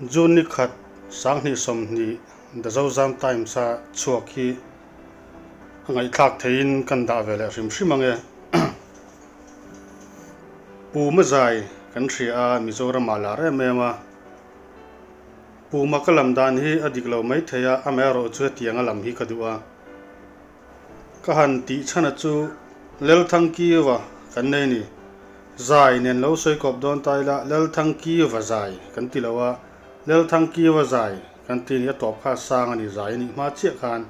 June ni khat 2020 The Zozam Times a chhuak hi a ngaihthlak theihin kan dah ve leh hrim hrim ang e. Puma zai kan hria a, Mizoram ah lar em em a. Puma ka lam dan hi a dik lo mai thei a, amaherawhchu hetiang a lam hi ka duh a. Ka han tih chhana chu Lalthangkiva kan nei ni. Zai nen lo sawi kawp dawn ta ila Lalthangkiva zai kan ti lo a, Lalthangkiva zai kan ti ni a tawp kha a sang a ni zai a nih hma chiah khan.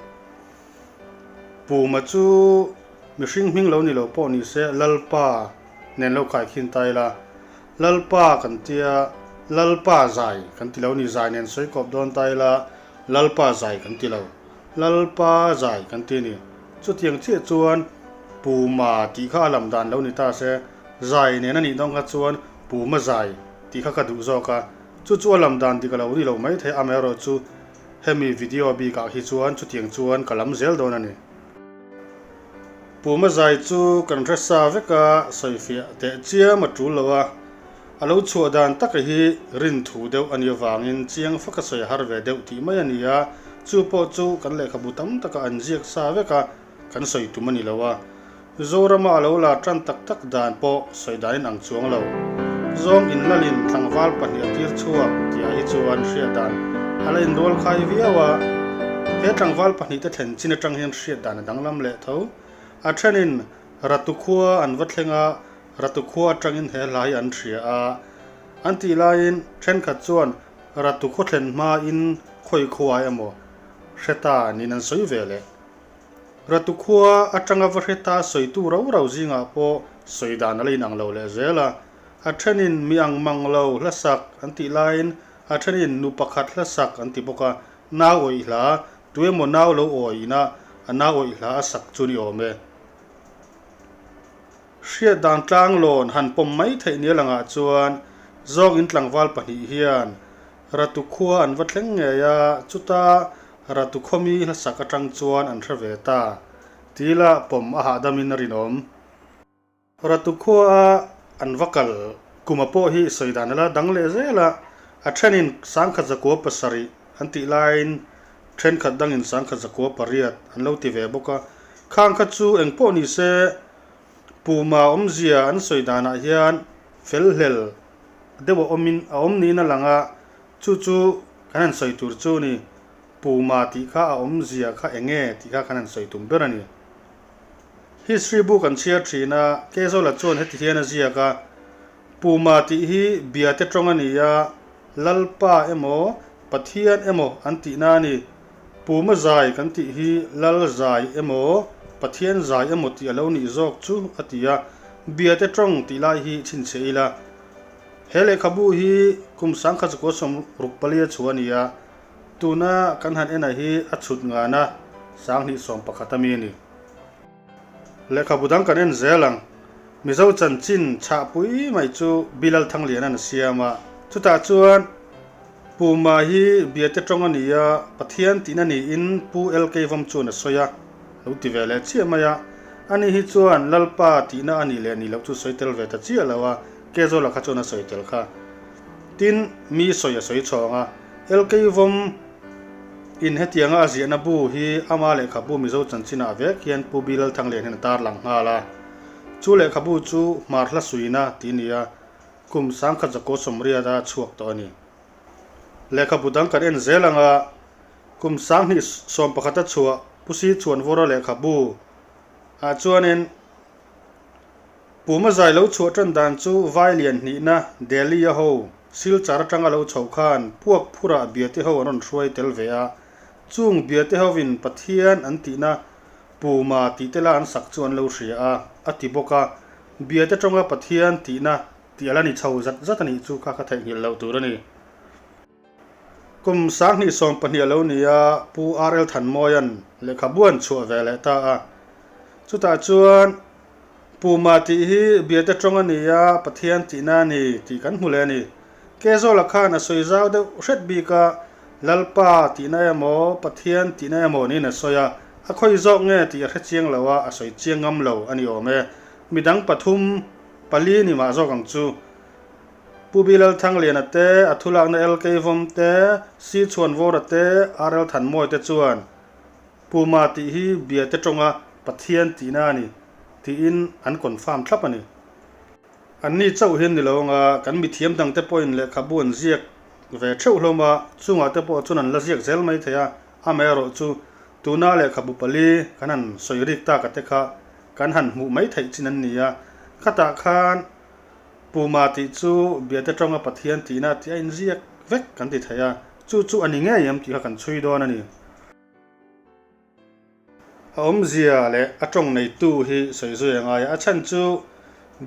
Puma chu mihring hming lo ni lo pawh ni se Lalpa nen lo kaikhin ta ila Lalpa kan tia Lalpa zai kan ti lo ni zai nen sawi kawp dawn ta ila Lalpa zai kan ti lo. Lalpa zai kan ti a ni. Chutiang chiah chuan Puma tih kha a lam dan lo ni ta se, zai nen a nih dawng kha chuan Puma zai tih kha ka duh zawk a. Chu chu a lam dan dik a lo ni lo mai thei, amaherawhchu hemi video bikah hi chuan chutiang chuan ka lam zel dawn a ni. Puma zai chu kan hre sa vek a, sawifiah teh chiam a tul lo a. A lo chhuah dan taka hi rin thu deuh a nih avangin chiang faka sawi a har ve deuh tih mai a ni a, chu pawh chu kan lehkhabu tam taka an ziak sa vek a, kan sawi tum a ni lo a. Zorama a lo la tan tak tak dan pawh sawi danin ang chuang lo. Zawng inlalin tlangval pahnih a tir chhuak tihah hi chuan hriat dan a la inrual khai viau a, he tlangval pahnihte thlen chin atang hian hriat dan a danglam leh tho. A thenin Ratu khua an va thleng a, Ratu khua atangin he hla hi an hria a, an tih laiin thenkhat chuan Ratu khaw thlen hmain khawi khua emaw hre ta niin an sawi ve leh. Ratu khua atanga va hre ta sawitu rau rau zingah pawh sawi dan a la inang lo leh zel a, a thenin mi ang mang lo hla sak an tih laiin a thenin nu pakhat hla sak an ti bawk a, nau awih hla, tu emaw nau lo awi ina a nau awih hla a sak chu ni awm e. Hriat dan tlang lawn han pawm mai theih nia langah chuan zawng in tlangval pahnih hian Ratu khua an va thleng ngei a, chuta Ratu khawmi hlasak atang chuan an hre ve ta. Tila pawm a hahdamin a rinawm. Ratu khua a an va kal kuma pawh hi sawi dan ala dang leh zel a, a thenin 1707 an tih laiin thenkhat dangin 1708 an lo ti ve bawk a, khang kha chu eng pawh ni se Puma awmzia an sawi danah hian felhlel deuh a awmin a awm niin a lang a, chu chu kan han sawi tur chu ni. Puma tih kha a awmzia kha eng nge tih kha kan han sawi tum ber a ni. History bu kan chhiar thin a, Kezola chuan heti hian a ziak a, Puma tih hi biate tawng a ni a, Lalpa emaw, Pathian emaw an tihna a ni. Puma zai kan tih hi Lal zai emaw, Pathian zai emaw tih a lo nih zawk chu a ti a, Biate tawng tih lai hi chhinchhiah ila. He lehkhabu hi kum 1964 a chhuah a ni a, tuna kan han en ah hi a chhut ngana 2021 a mi a ni. Lehkhabu dang kan en zel ang. Mizo chanchin chhahpui mai chu Bilal Thangliana'n a siam a. Chutah chuan Puma hi Biate tawng a ni a, Pathian tihna niin Pu LK Vom chuan a sawi a, lo ti ve leh chiah mai a. Ani hi chuan Lalpa tihna a nih leh nih loh chu sawi tel ve ta chiah lo a, Kezawla kha chuan a sawi tel kha. Tin, mi sawi a sawi chhawng a. LK Vom In hetianga a ziahna bu hi ama lehkhabu Mizo chanchinah vek hian Pu Bilal Thanglian hian a tarlang nghal a. Chu lehkhabu chu Hmar hla suina tih a ni a, kum 1980 a chhuak tawh a ni. Lehkhabu dang kan en zel ang a, kum 2011 a chhuah Pu Si Chhuanvawra lehkhabu ah chuanin Puma zai lo chhuah tan dan chu vai lian hnihna Delhi a ho Silchar atanga lo chhoh khan puak phurah biate ho an rawn hruai tel ve a, chung biate hovin Pathian an tihna Puma tih te la an sak chu an lo hria a, a ti bawk a, biate tawnga Pathian tihna tih a la ni chho zat zat a nih chu kha ka theihnghilh loh tur a ni. Kum 2020 a lo ni a, Pu RL Thanmawia'n lehkhabu an chhuah ve leh ta a. Chutah chuan Puma tih hi Biate tawng a ni a, Pathian tihna a ni tih kan hmu leh a ni. Kezawla khan a sawi zau deuh hret bik a, Lalpa tihna emaw, Pathian tihna emaw niin a sawi a, a khawi zawk nge tih a hre chiang lo a, a sawi chiang ngam lo a ni awm e. Midang pathum, pali ni mah zawk ang chu. Pu Bilal Thangliana te, a thulakna LK Vawm te, C Chhuanvawra te, RL Thanmawi te chuan Puma tih hi Biate tawnga Pathian tihna a ni tiin an confirm thlap a ni. Anni chauh hian ni lo anga kan mithiam dangte pawhin lehkhabu an ziak ve theuh hlawm a, chungah te pawh chuan an la ziak zel mai thei a, amaherawh chu tuna lehkhabu pali kan han sawi rik tak a te kha kan han hmuh mai theih chin an ni a, khatah khan Puma tih chu Biate tawnga Pathian tihna tih a inziak vek kan ti thei a, chu chu a ni ngei em tih kha kan chhui dawn a ni. A awmzia leh a tawng neitu hi sawi zui a ngai a, a chhan chu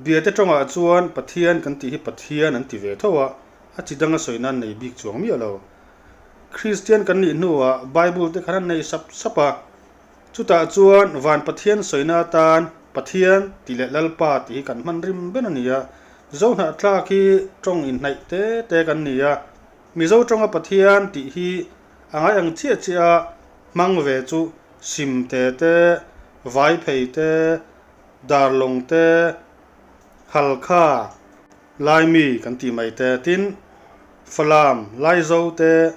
Biate tawngah chuan Pathian kan tih hi Pathian an ti ve tho a, a chi danga sawi nan nei bik chuang miah lo. Kristian kan nih hnuah Bible te khan an nei sap sap a, chutah chuan van Pathian sawina atan Pathian tih leh Lalpa tih hi kan hman rim ber a ni a, Zohnahthlak hi tawng inhnaih te te kan ni a, Mizo tawnga Pathian tih hi a ngai ang chiah chiah a, Hmang ve chu Simte te, Vaiphei te, Darlawng te, Halkha, Laimi kan tih mai te, tin Falam, Laizo te,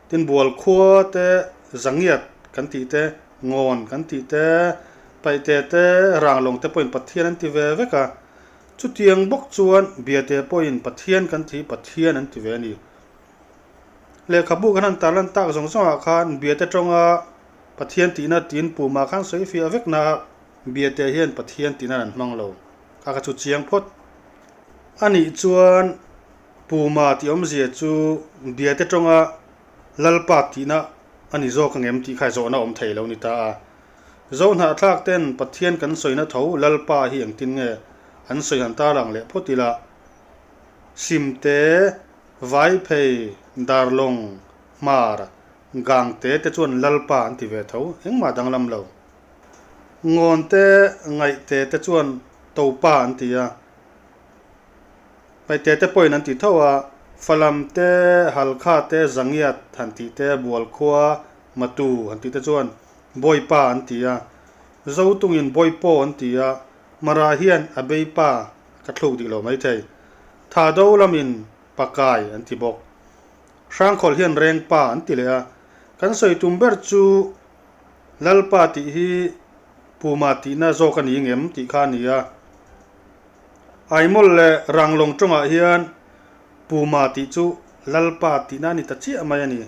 tin Bualkhua te, Zangiat kan tih te, Ngawn kan tih te, Paihte te, Ranglawng te pawhin Pathian an ti ve vek a. Chutiang bawk chuan Biate pawhin Pathian kan tih Pathian an ti ve a ni. Lehkhabu kan han tarlan tak zawng zawngah khan Biate tawnga Pathian tihna tiin pumah khan sawi fiah vek na Biate hian Pathian tihna an hmang lo kha kha chu chiang phawt a nih chuan Puma tih awmzia chu Biate tawnga Lalpa tihna a ni zawk angem tih kha zawhna awm thei lo ni ta a. Zohnahthlak ten Pathian kan sawina tho Lalpa hi engtin nge an sawi han tarlang leh phawt ila Simte Vaiphei, Darlawng, Hmar, Gangte te chuan Lalpa an ti ve tho, engmah danglam lo. Ngawnte, Ngaihte te chuan Topa an ti a, Paihte te pawhin an ti tho a, Falam te, Halkha te, Zangiat han tih te, Bualkhua, Matu han tih te chuan Bawipa an ti a, Zotungin Bawipaw an ti a, Mara hian a Beipa ka thluk dik lo maithei. Tha do lamin pakai an ti bawk. Hrangkhawl hian reng pa an ti leh a. Kan sawi tum ber chu Lalpa tih hi Puma tihna zawk a ni ngem tih kha a ni a. Aimawl leh Ranglawng tawngah hian Puma tih chu Lalpa tihna a ni ta chiah mai a ni.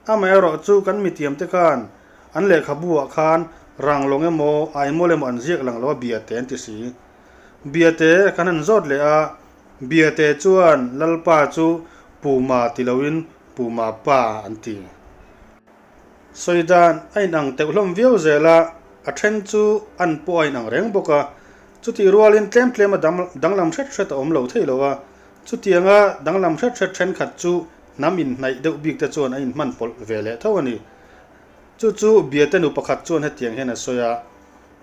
Amaherawh chu kan mitiamte khan an lehkhabu-ah khan Ranglawng emaw Aimawl emaw an ziak lang lo a bia te an ti si. Biate kan han zawt leh a, Biate chuan Lalpa chu Puma ti loin Puma Pa an ti. Sawi dan a inang teuh hlawm viau zel a, a then chu an pawh a inang reng bawk a, chutih rualin tlem tlem a danglam hret hret a awm lo thei lo a, chutianga danglam hret hret thenkhat chu hnam inhnaih deuh bik te chuan a inhman pawlh ve leh tho a ni. Chu chu Biate nu pakhat chuan hetiang hian a sawi a.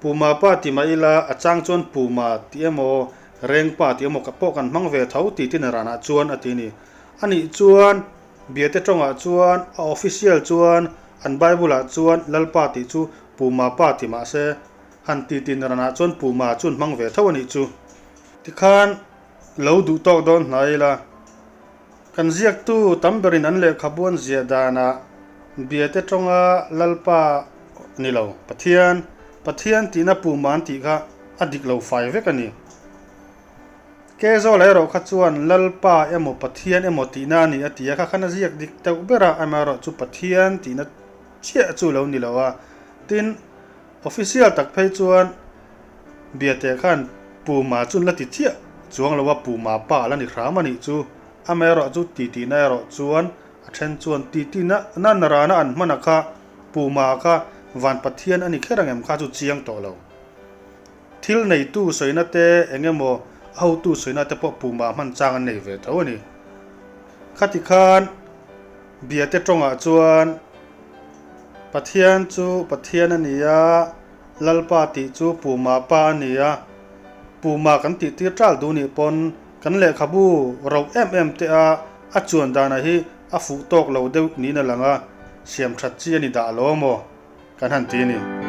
Puma pa ti mah ila, a chang chuan Puma tih emaw, Reng pa tih emaw pawh kan hmang ve tho ti tin ranah chuan a ti a ni. A nih chuan Biate tawngah chuan a official chuan an Bible ah chuan Lalpa tih chu Puma pa ti mah se, han ti tin ranah chuan Puma chu an hmang ve tho a nih chu. Tikhan lo duh tawk dawn hnai ila. Kan ziaktu tam berin an lehkhabu an ziah danah Biate tawnga Lalpa ni lo, Pathian, Pathian tihna puma an tih kha a dik lo fai vek a ni. Kezawl erawh kha chuan Lalpa emaw Pathian emaw tihna a ni a ti a, kha khan a ziak dik deuh ber a, amaherawh chu Pathian tihna chiah chu lo ni lo a. Tin, Official tak phei chuan Biate khan Puma chu an la ti chiah chuang lo a, Puma pa a la ni hram a nih chu. Amaherawh chu titihna erawh chuan a then chuan titihna na narana an hman a kha Puma kha Van Pathian a ni kher ang em kha chu chiang tawh lo. Thil neitu sawina te eng emaw a hotu sawina te pawh Puma hman chang an nei ve tho a ni. Khati khan Biate tawngah chuan Pathian chu Pathian a ni a, Lalpa tih chu Puma pa a ni a, Puma kan tih tir tal duh nih pawn kan lehkhabu ro em em te a a chuan dana hi a fuh tawk lo deuh niin a lang a, siam that chi a ni dah lo maw kan han ti a ni.